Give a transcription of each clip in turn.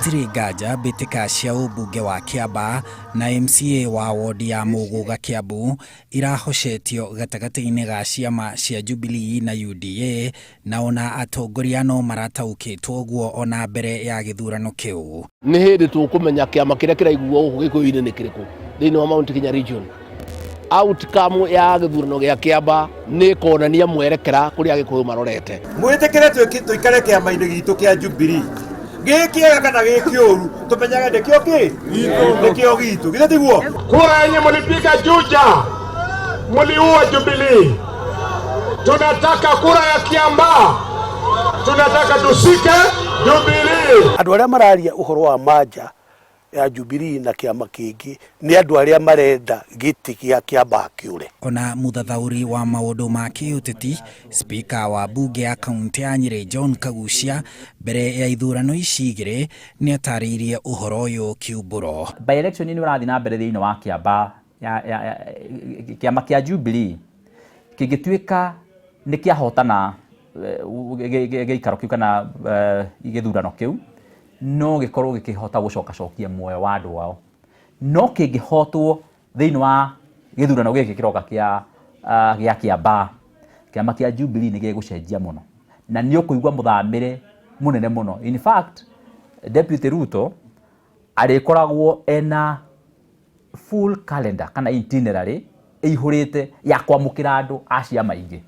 Hatirĩ nganja mbĩtĩka cia ũmbunge wa Kĩambaa na MCA wa wondi ya Mũgũga Kĩambu irahocetio gatagatĩ-inĩ ga ciama cia Jubilee na UDA na ona atongoria no marataũkĩtwo ũguo ona mbere ya gĩthurano kĩu. Nĩ hĩndĩ tũkũmenya kĩama kĩrĩa kĩraiguo gũkũ Gĩkũyũ-inĩ nĩ kĩrĩkũ thĩinĩ wa Mount Kenya region. Outcome ya gĩthurano gĩa Kĩamba nĩ ĩkonania mwerekera kũrĩa Agĩkũyũ marorete. Mwĩtĩkĩre tũikare kĩama-inĩ gitũ kĩa Jubilee, gĩ kĩega kana gĩ kĩũru, tũmenyage nĩkĩo kĩ nĩkĩo gitũ, githĩ tiguo? Kura yenye mulipiga Juja, muliua Jubilee. Tunataka kura ya Kiambaa, tunataka tushike Jubilee. Andũ arĩa mararia ũhoro wa manja ya Jubilee na kĩama kĩngĩ nĩ andũ arĩa marenda gĩtĩ gĩa Kĩambaa kĩũre. Ona mũthathaũri wa maũndũ ma kĩũteti, spika wa mbunge ya kaunti ya Nyĩrĩ John Kagucia mbere ya ithurano ici igĩrĩ nĩatarĩirie ũhoro ũyũ kiumbũro. By election nĩ ũrathiĩ na mbere thĩinĩ wa Kĩambaa ya kĩama kĩa Jubilee kĩngĩtuĩka nĩ kĩahotana gĩikaro kĩu kana gĩthurano kĩu, no gĩkorwo gĩkĩhota gũcokacokia muoyo wa andũ ao. No kĩngĩhotwo thĩinĩ wa gĩthurano gĩkĩ kĩroka gĩa Kĩambaa, kĩama kĩa Jubilee nĩ gĩgũcenjia mũno na nĩ ũkũigua mũthamĩre mũnene mũno. In fact, Deputy Ruto arĩkoragwo ena full calendar kana itinerary ĩihũrĩte ya kwamũkĩra andũ a ciama ingĩ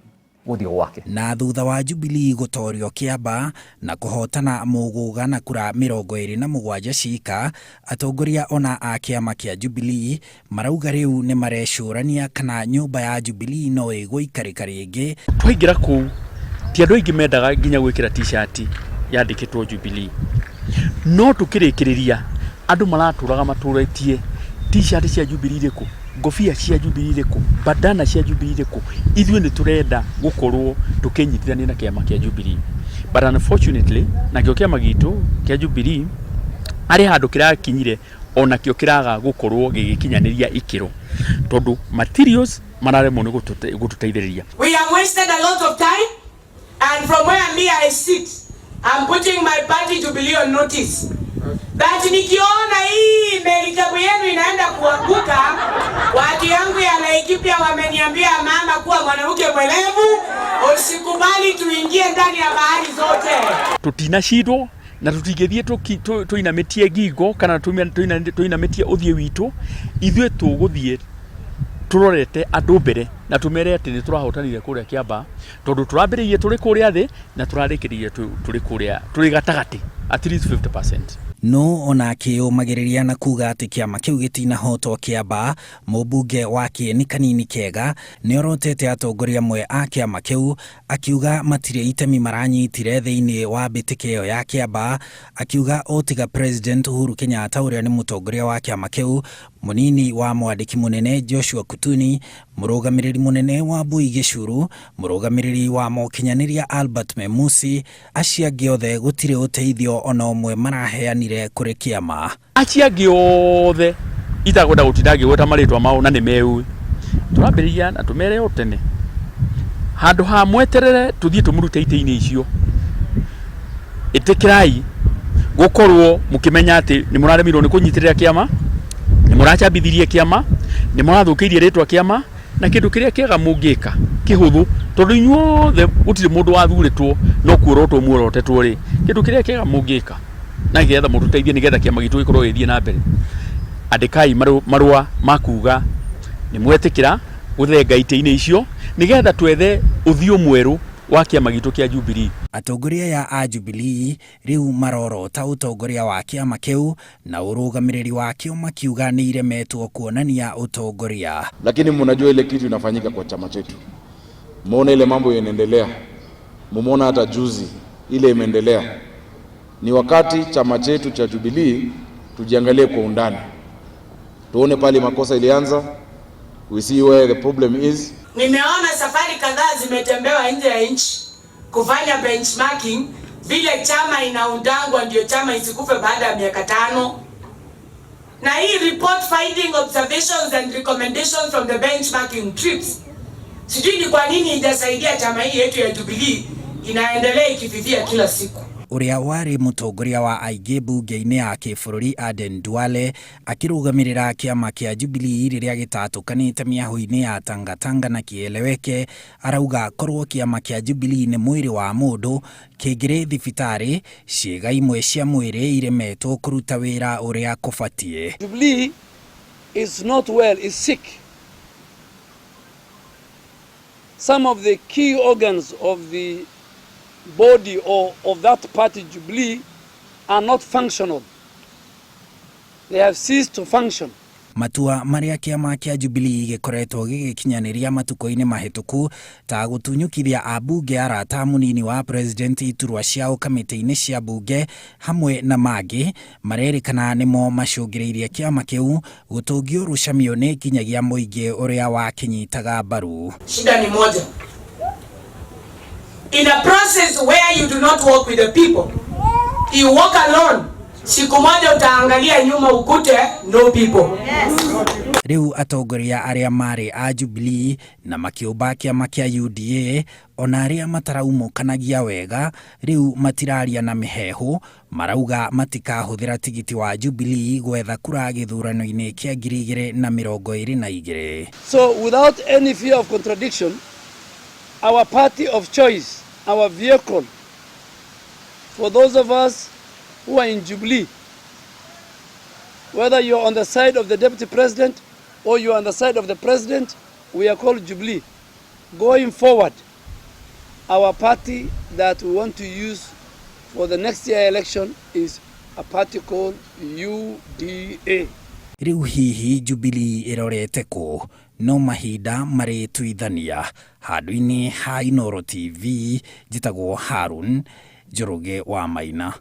gũthiĩ gwake. Na thutha wa Jubilee gũtorio Kĩambaa na kũhotana Mũgũga na kura 27 cika, atongoria ona a kĩama kĩa Jubilee marauga rĩu nĩ marecũrania kana nyũmba ya Jubilee no ĩgũikarĩka rĩngĩ. Twaingĩra kũu ti andũ aingĩ mendaga nginya gwĩkĩra t-shirt yandĩkĩtwo Jubilee, no tũkĩrĩkĩrĩria andũ maratũraga matũrĩtie t-shirt cia Jubilee irĩkũ, ngobia cia Jubilee irĩkũ, bandana cia Jubilee irĩkũ. Ithuĩ nĩ tũrenda gũkorwo tũkĩnyitithania na kĩama kĩa Jubilee, but unfortunately nakĩo kĩama gitũ kĩa Jubilee harĩ handũ kĩrakinyire onakĩo kĩraga gũkorwo gĩgĩkinyanĩria ikĩro tondũ materials mararemwo nĩ gũtũteithĩrĩria. We have wasted a lot of time, and from where me I sit, I'm putting my party Jubilee on notice that nikiona hii merikebu yenu inaenda kuanguka, watu yangu ya Laikipia wameniambia, mama, kuwa mwanamke mwelevu, usikubali tuingie ndani ya bahari zote. Tũtinacindwo na tũtingĩthiĩ tũinamĩtie ngingo kana tũinamĩtie ũthiũ witũ. Ithuĩ tũgũthiĩ tũrorete andũ mbere na tũmere atĩ nĩ tũrahotanire kũrĩa Kĩambaa tondũ tũrambĩrĩirie tũrĩ kũrĩa thĩ na tũrarĩkĩrĩirie tũrĩ kũrĩa tũrĩ gatagatĩ, at least 50%. No ona akĩyũmagĩrĩria na kuga atĩ kĩama kĩu gĩtinahotwo Kĩambaa, mũmbunge wa Kĩeni Kanini Kega nĩorotete atongoria amwe a kĩama kĩu akiuga matirĩ itemi maranyitire thĩinĩ wa mbĩtĩka ĩyo ya Kĩambaa, akiuga o tiga President Uhuru Kenyatta ũrĩa nĩ mũtongoria wa kĩama kĩu, mũnini wa mwandĩki mũnene Joshua Kutuni, mũrũgamĩrĩri mũnene wa Mbui Gĩcuru, mũrũgamĩrĩri wa mokinyanĩria Albert Memusi, acio angĩ othe gũtirĩ ũteithio ona ũmwe maraheanire kũrĩ kĩama. Acio angĩ othe itakwenda gũtinda ngĩgweta marĩtwa mao na nĩ meũĩ, tũrambĩrĩria na tũmere o tene handũ ha mweterere tũthiĩ tũmũrute itĩ-inĩ icio, ĩtĩkĩrai gũkorwo mũkĩmenya atĩ nĩ mũraremirwo nĩ kũnyitĩrĩra kĩama, nĩ mũracambithirie kĩama, nĩ mũrathũkĩirie rĩtwa kĩama, na kĩndũ kĩrĩa kĩega mũngĩka kĩhũthũ, tondũ inyuothe gũtirĩ mũndũ wathurĩtwo no kuorotwo muorotetwo rĩ, kĩndũ kĩrĩa kĩega mũngĩka na nĩgetha mũtũteithie nĩgetha kĩama gitũ gĩkorwo gĩgĩthiĩ na mbere, andĩkai marũa ma kuga nĩ mwetĩkĩra gũthenga itĩ-inĩ icio nĩgetha twethe ũthiũ mwerũ wa kĩama gitũ kĩa Jubilee. Atongoria aya a Jubilee rĩu marorota ũtongoria wa kĩama kĩu na ũrũgamĩrĩri wakĩo makiuga nĩ iremetwo kuonania ũtongoria. Lakini mnajua ile kitu inafanyika kwa chama chetu, muone ile mambo inaendelea, mumeona hata juzi ile imeendelea. Ni wakati chama chetu cha Jubilee tujiangalie kwa undani, tuone pale makosa ilianza, we see where the problem is. Nimeona safari kadhaa zimetembewa nje ya nchi kufanya benchmarking vile chama inaundangwa ndio chama isikufe baada ya miaka 5. Na hii report finding observations and recommendations from the benchmarking trips, sijui ni kwa nini haijasaidia chama hii yetu ya Jubilee, inaendelea ikififia kila siku. Ũrĩa warĩ mũtongoria wa aingĩ mbunge-inĩ ya kĩbũrũri Aden Duale akĩrũgamĩrĩra kĩama kĩa Jubilee rĩrĩa gĩtatũkanĩte mĩahũ-inĩ ya Tangatanga na Kieleweke arauga korwo kĩama kĩa Jubilee nĩ mwĩrĩ wa mũndũ kĩngĩrĩ thibitarĩ ciĩga imwe cia mwĩrĩ iremetwo kũruta wĩra ũrĩa kũbatiĩ. Jubilee is not well, is sick. Some of the key organs of the body or of that party, Jubilee, are not functional. They have ceased to function. Matua marĩa kĩama kĩa Jubilee gĩkoretwo gĩgĩkinyanĩria matukũ-inĩ mahĩtũku ta gũtunyũkithia ambunge arata mũnini wa president iturwa ciao kamĩtĩ-inĩ cia mbunge hamwe na mangĩ marerĩkana nĩmo macũngĩrĩirie kĩama kĩu gũtũngio rũcamio nĩ nginyagia mũingĩ ũrĩa wakĩnyitaga mbaru. Shida ni moja. In a process where you do not work with the people, you work alone, siku moja utaangalia nyuma ukute no people. Rĩu atongoria arĩa marĩ a Jubilee na makĩũmba kĩama kĩa UDA ona arĩa mataraumũkanagia wega rĩu matiraria na mĩheehũ marauga matikahũthĩra tigiti wa Jubilee gwetha kura gĩthurano-inĩ kĩa 2022. So without any fear of contradiction, our party of choice, our vehicle, for those of us who are in Jubilee, whether you're on the side of the deputy president or you're on the side of the president, we are called Jubilee. Going forward, our party that we want to use for the next year election is a party called UDA. Rĩu hihi Jubilee ĩrorete kũ? No mahinda marĩtuithania. Handũ-inĩ ha Inooro TV njĩtagwo Harun Njoroge wa Maina.